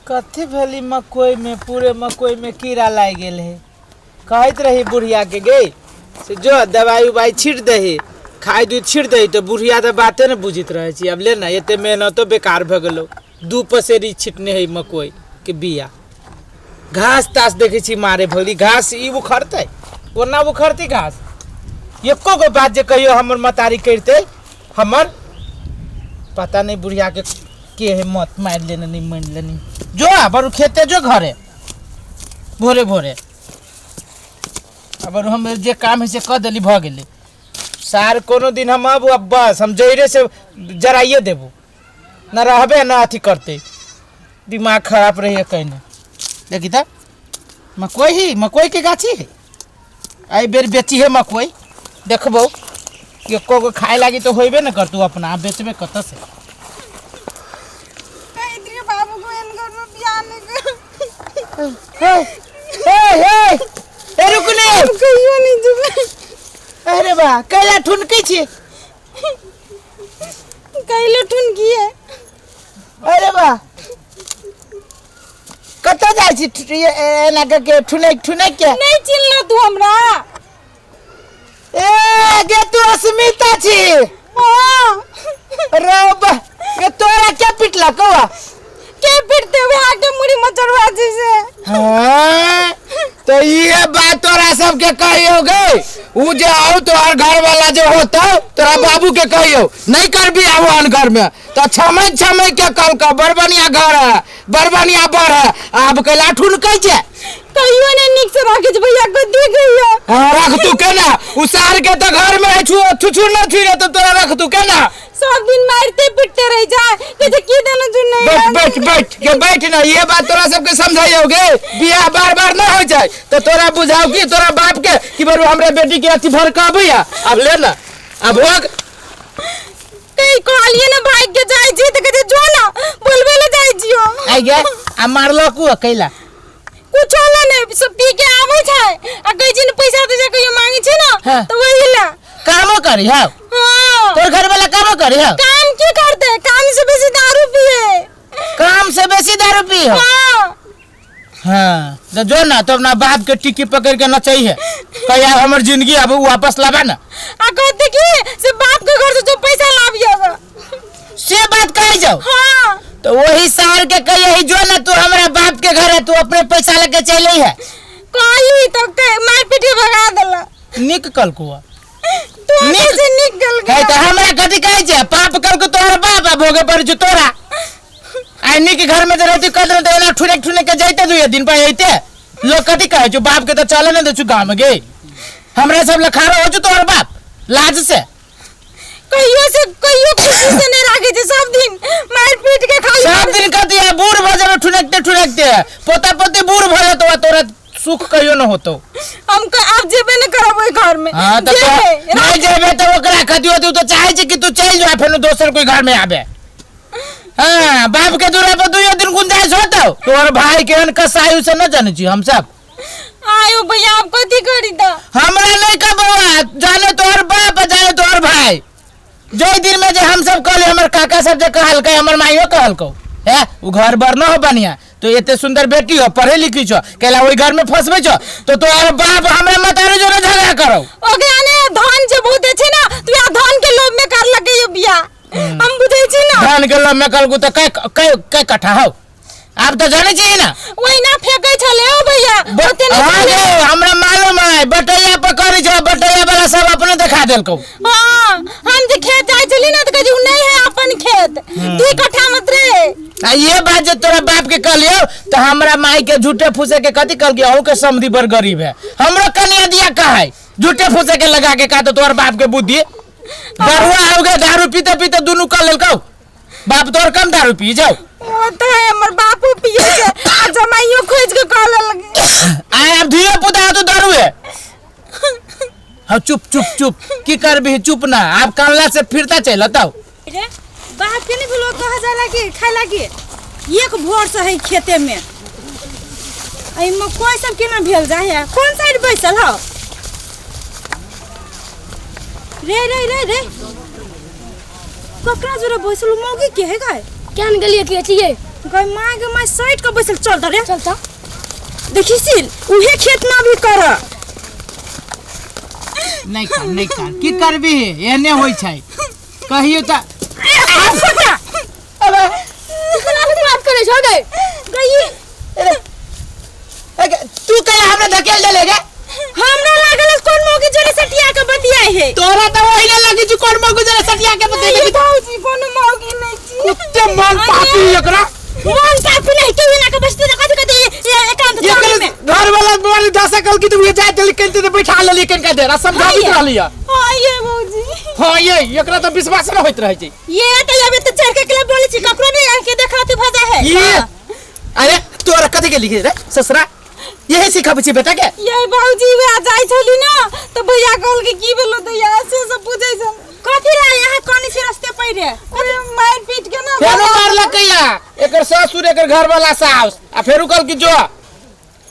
कथी भेली मकई में? पूरे मकई में कीड़ा लागि गेल है। कहैत रही बुढ़िया के, गे से जो दवाई उवाई छीट दही, खाद दूध छीट दही, तो बुढ़िया तऽ बाते ने बुझैत रहै छी। आब ले ने, एते मेहनतो बेकार भऽ गेलौ। 2 पसेरी छिटने है मकई के बिया। घास तास देखै छी मारे भरी घास, ई उखड़तै कोना उखड़तै घास? एको गो बात जे कहियो हमर मतारी करितै हमर, पता नहीं बुढ़िया के के है मत मारि लेने नहीं मानि लेने। जो आ बरू खेते, जो घरे भोरे भोरे। अबर हम जे काम है से कऽ देली, भऽ गेलै सार। कोनो दिन हम आबू, अब बस हम जड़े से जराइए देबू, न रहबे न अथी करते। दिमाग खराब रहिए कहने। देखी तऽ मकई ही मकई के गाछी है। एहि बेर बेची है मकई, देखबो एको गो खाए लागी तो होबे न करतू, अपना बेचबे कतऽ से? बाबू को एहन घर में बियाह नहीं कर। हे हे हे हे, रुक ने। कहियो नहीं जेबै। अरे बा, कैला ठुनकै छी? कैले ठुनकिए? अरे बा, कतऽ जाइ छी एना कऽ के ठुनैक ठुनैक के? नहीं चिन्हलो तू हमरा? ए गे, तू अस्मिता छी? हाँ। रे बा गे, तोरा के पिटला कौआ? के पिटते हुए आके मुड़ी मचड़वा छी से। हाँ, तो ये बात तोरा सबके कहियो गे, उ जे आउ तोहर घर वाला जे होतो, तोरा बाबू के कहियो नहीं करबी आवन घर में, तो छमक छमक के कल का बड़ बढ़िया घर है, बड़ बढ़िया बर है। आब कैला ठुनकै छै? कहियो नहीं नीक से राखे छै भैया, कथी कहियो? हाँ, रख तू केना? उसार के तो घर में छु छुछु न छुई तो तोरा रख तू केना? सब दिन मारते पिटते रह जाए, कहै की देना चुन नहीं। बैठ बैठ बैठ के बैठ ना। ये बात तोरा सबके समझाइयो गे, बियाह बार बार न हो जाए तो तोरा बुझाओ कि तोरा बाप के कि बरू हमरा बेटी के अथी भर के अबैया। अब ले ना, अब हो। कहीं कहलिए ना भाग के जाय छी त कहै जो ना बोलबे ले जाय छियो। आई गे, आ मारलो कु कैला? कुछो ला नहीं, सब पी के आबै छै आ कहै छै ने पैसा तैसा कहियो मांगे छै ना। हाँ। तो वही ला। कामो करी हौ? हाँ। तोर घर वाला कामो करी हौ? काम की करते, काम से बेसी दारू पिए। काम से बेसी दारू पी हो? हाँ। हाँ, तो जो ना तो अपना बाप के टिक्की पकड़ के नचई है, कहिया हमर जिंदगी अब वापस लाबा ना। आ कहते की से बाप के घर से जो पैसा लाबियो। से बात कहे जाओ? हाँ। तो वही सार के कहिए जो ना तू हमरा बाप के घर है, तू अपने पैसा लेके चले है। कहली तो मार पीट के भगा देला। निक कल कुआ। तू कैसे निकल है गया? तो हमरा कथी कहै छै? पाप कल को तोहर बाप आ भोगे पर जो तोरा। आइ निक घर में रहती कल तो एना ठुनक ठुनक के जैते दुए दिन पर अइते। लोग कथी कहै छौ? बाप के तो चले न दै छौ गाँव में गे। हमरा सब लखारो हो छौ तोहर बाप लाज से। कहियो से कहियो खुशी से नहीं राखे छै, सब दिन मार पीट के खाली। सब दिन कथी है, बूढ़ भऽ जेबै ठुनकते ठुनकते, पोता पोती बूढ़ भऽ जेतौ आ तोरा सुख कहियो न होतौ। हम आब जेबे न करब ओहि घर में। हाँ तो जेबै, नहीं जेबे तो ओकरा कथी होतौ? तो चाहे छै कि तू चलि जा, फेर दोसर कोई घर में आबे। हाँ, बाप के दूरा पर दुइयो दिन गुंजाइश होतौ? तोहर भाई केहन कसाई से न जानै छी हम सब। आयो भैया, आप कथी करी त? हमरा नहीं का बौआ, जाने तोहर बाप आ जाने तोहर भाई। जो दिन में जे हम सब कहले, हमर काका सब जे कहलकै, हमर माइयो कहलकौ हे उ घर बर न हो बढ़िया, तो एते सुंदर बेटी हो, पढ़े लिखी छो, कैला ओहि घर में फंसबै छो? तो तोहर बाप हमरा मतारी जोरे झगड़ा करौ। ओकरा ने धन जे बहुत छै ना, तू आ धन के लोभ में कर लगे यो बियाह, हम बुझै छी ना। धन के लोभ में कलकू तो कै कै कै कट्ठा हौ? आब तो जाने छी ना। ओहिना फेंकै छलै ओ भैया, ओते नहि हाँ छलै। गे, हमरा मालूम है, बटैया पर करै छै, बटैया वाला सब अपने देखा देलकौ। हाँ, हम जे खेत जाइ छली ना तऽ कहै छै उ नहि है अपन खेत, 2 कट्ठा मात्र है। आ ये बात जे तोरा बाप के कहलियौ तो हमरा माई के झूठे फूसे के कथी कहलकै, अहूँ के समधी बड़ गरीब है, हमरो कनिया दिया कहै झूठे फूसे के लगा के का। तो तोहर बाप के बुद्धि दरुआ हो गए, दारू पीते पीते दुनू कह लेलकौ। बाप तोहर कम दारू पी जाओ? ओ तो है, हमर बापो पिए छै आ जमाइयो खोज के कहले लगे। आय अब धियो पुता तो दारू है। हाँ, चुप चुप चुप, की करबी? चुप ना, आब कानला से फिरता चल बताओ। रे बाप के नहीं भेलो कहा जाला कि खाए लागी। एक भोर से है खेते में, एहिमे कोई सब केना भेल जाए है? कोन साइड बैसल हो रे? रे रे रे, ककरा जोरे बैसल मौगी के है गाय? केहन गेलियै कि अथिए गई माय गे माय साइड के बैसल चल रे चल त देखी सिल उहे खेत ना भी कर। नहीं कर नहीं कर की करबी एहने होइ छै कहियो त अबे बात करे छौ गई गई अरे तू कहिया हमरा धकेल देले गे? हमरा लागल कोन मौके जोरे सटिया के बतियाई है। तोरा त ओहिना लगी छी कोन मौके जोरे सटिया के बतियाई नहीं भौजी कोनो मौगी नहीं छी। कुत्ते मन पापी एकरा मन पापी नहीं के ना के बसती कथि कथि एकांत एकर में घर वाला बोल दस कल की तू ये जाय देली केन ते बैठा लेली केन का देरा समझाबित रहली है। हां ये भौजी। हां ये एकरा त विश्वास न होइत रहै छै। ये त अबे त चढ़ के के बोले छी ककरो नहीं आके देखाते भजा है। ये अरे तोरा कथि के लिखे रे ससुरा यही सिखाबै छी बेटा के? ये भौजी वे जाय छली ना त भैया कहल के की भेलो दैया से सब पूछै छल। कथि ला यहाँ कोनी छी रस्ते पर रे? अरे मार पीट के ना फेरो मारलक कैया एकर ससुर एकर घर वाला सास आ फेरो कहल कि जो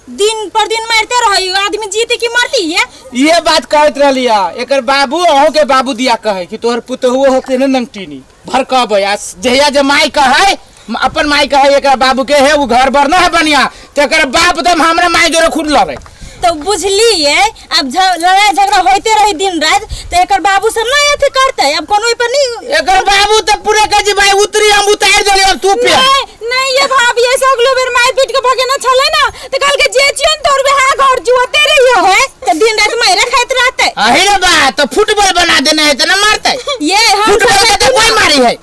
दिन पर दिन मारते रही आदमी जीते की मरती है। ये बात कहत रहली है एकर बाबू अहूँ के बाबू दिया कहे कि तोहर पुतहुओ होते ने नंगटीनी भड़कबै आ जहिया जे माई कहे अपन माई कहे एकर बाबू के हे उ घर बर न है बनिया त एकर बाप दम हमरा माई जोरे खुद लड़े। तो बुझलिए अब लड़ाई झगड़ा होते रही दिन रात तो एकर बाबू सब नहीं अथी करते अब कोनो पर नहीं। एकर बाबू त पूरे कहे जे भाई उतरी हम उतार देली अब तू पे। नहीं नहीं ये भाभी ये सब अगलो बेर मार पीट के भगेना छले ना त कहल के जे छियन तोर बेहा घर जुआते रहियो है त दिन रात मारे खाइत रहते। अहे रे बा तो फुटबॉल बना देने है त न मारते। ये हम फुटबॉल के त कोई मारी है।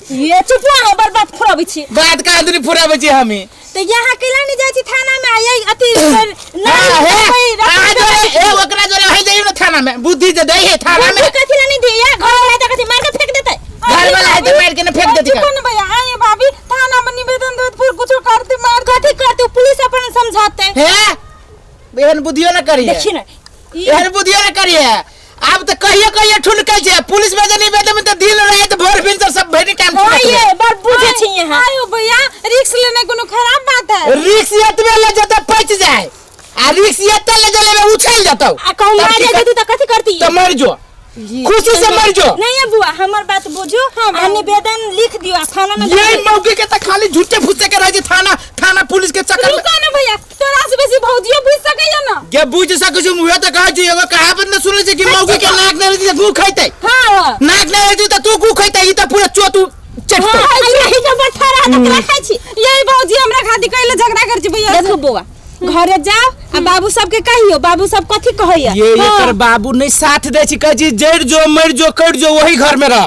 ये चुप रहो बर्बाद फुराबै छी। बात का आदमी फुराबै छी हमी। तो यहाँ कैला नहीं जाइ छी थाना में आई अथी नहीं हे ओकरा जोरे है जाइयो ना थाना में बुद्धि जे दै है थाना में। कथि ला नहीं दिया घर वाला त कथि मार के फेंक देतै। घर वाला है त मार के न फेंक देतै। कोन भैया आए भाभी थाना में निवेदन देत फिर कुछो करते मार कथि करते पुलिस अपन समझाते हे एहन बुद्धियो न करिए। देखी ना एहन बुद्धियो न करिए। अब त कहियो कहियो ठुनकै छै पुलिस में जे निवेदन में त दिन रात भोर भिनसर सब भरि टाइम हां ये बड़ बुझे छी यहाँ। आयो भैया रिक्स लेना कोनो खराब बात है? रिक्स एतबे ले जतौ पच जाए आ रिक्स एते ले जले उछल जतौ आ कहूं मार जेतौ त कथि करती? त मर जो खुशी से मर जो। नहीं है बुआ हमर बात बुझू आ निवेदन लिख दियो आ थाना में। ये मौके के त खाली झूठे फूसे के रह जे थाना थाना पुलिस के चक्कर में। रुको ना भैया तोरा से बेसी भौजियो बुझ सकैया ना। गे बुझ सकै छी मुहे त कहै छी एगो कहावत न सुनै छी कि मौके के नाक नै रहै गू खैतै। हां नाक नै रहै त तू गू खैतै ई त पूरा चोतू चटतै। हां यही के बैठा रहा त रखै छी। यही भौजी हमरा खातिर कैले झगड़ा कर छी भैया। देखो बुआ घरे जाओ आ बाबू सबके कहियो बाबू सब कथि कहैया। ये एकर बाबू नहीं साथ दै छी कहै छी जड़ जो मर जो कट जो वही घर में रह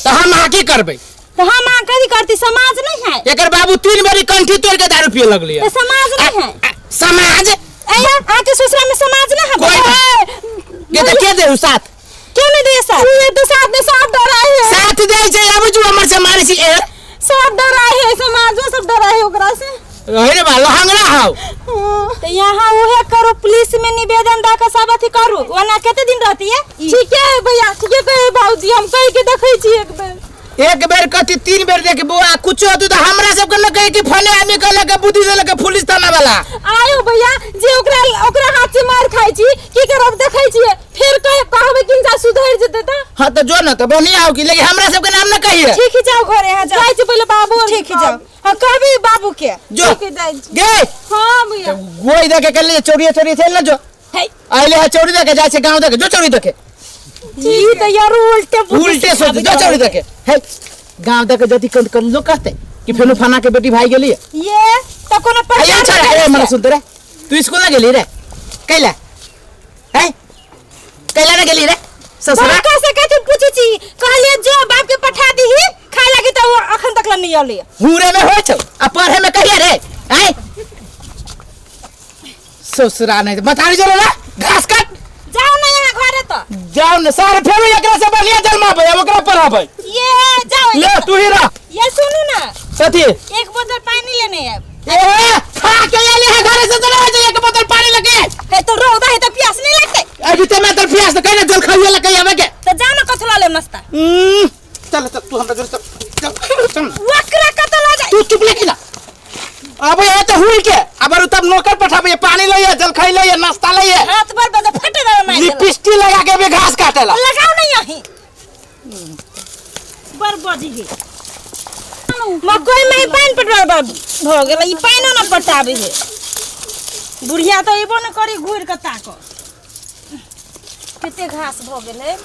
त हम अहाँ की करबै? त हम अहाँ कथि करती? समाज नहीं है। एकर बाबू 3 बेरी कंठी तोड़ के दारू पिए लगलिए। त समाज नहीं है। समाज अया अहाँ के ससुरा में समाज नहीं है। कोई नहीं। ये त के देहु साथ? क्यों नहीं दे साथ? ये तो साथ में सब डराई है। साथ दै छै अब जो हमर से मारै छी ए सब डराई है समाजो सब डराई है ओकरा से। रहे रे बा लहंगड़ा हौ। तो यहाँ उहे करो पुलिस में निवेदन दा के सब अथी करू ओना कते दिन रहती है? ठीक है भैया ठीक है कहे भौजी हम कह के देखै छी एक बेर। एक बेर कथि 3 बेर देख बुआ कुछो होतौ त हमरा सब के न कहे कि फने आदमी कहलक के बुद्धि देलक के पुलिस थाना वाला। आयो भैया जे ओकरा ओकरा हाथ से मार खाइ छी की करब देखै छियै फिर कह कहबै कि जा सुधरि जेतै त। हां त जो न त बढ़िया हो कि लेकिन हमरा सब के नाम न कहिए। ठीक है जाओ घरे यहाँ जाओ। जाइ छी पहिले बाबू ठीक है जाओ। हां कहबी बाबू के। जो ठीक है जाइ छी। गे हां भैया गोई दे के कहले चोरी चोरी चल न जो हे आइले है चोरी दे के जाइ छै गांव दे के जो चोरी दे के ई त यार उल्टे उल्टे सोच जो चोरी दे के हे गांव दे के जति कन कन लोग कहते कि फेनु फना के बेटी भाई गेली। ये त कोनो अरे छोरा ए मला सुनते रे तू स्कूल ना गेली रे कैला है कैला ना गेली रे ससुरा? बाप से कथि पूछै छी कहलिए जो बाप के पठा दीही खाय लागी त ओ अखन तक ल नहीं अले। हुरे में होय छौ आ पढ़े में कहिया रे आय ससुरा नहीं बता जरा ना घास काट जाओ ना यहाँ घरे त जाओ ना सारे फेरो एकरा से बढ़िया जलमाबै अब ओकरा पढ़ाबै। ये जाओ ले तू ही रह। ये सुनू ना कथि? एक बोतल पानी लेने आब। ए खा के आले है घरे से चला जा एक बोतल पानी लगे है तो रौदा है तो प्यास नहीं लगते। अभी ते मैं तर प्यास त कहिना जल खाइए लगे आवे के त जाओ ना कथला ले नाश्ता। चल चल तू हमरा जोर चल चल चल वकरा कत ला जाय तू चुप लेके जा। अबे ये तो हुई के अब तब नौकर पठाबे पानी लइए जल खाइ लइए नाश्ता लइए हाथ पर बजे फट दे मार लिपस्टिक लगा के भी घास काटेला लगाओ नहीं यहीं बर्बादी है। मकई में ही पानि पटवा भऽ गेल, ई पानिओ न पटाबै है। बुढ़िया तऽ अयबो न करी घुरि कऽ ताकऽ। कते घास भऽ गेल है।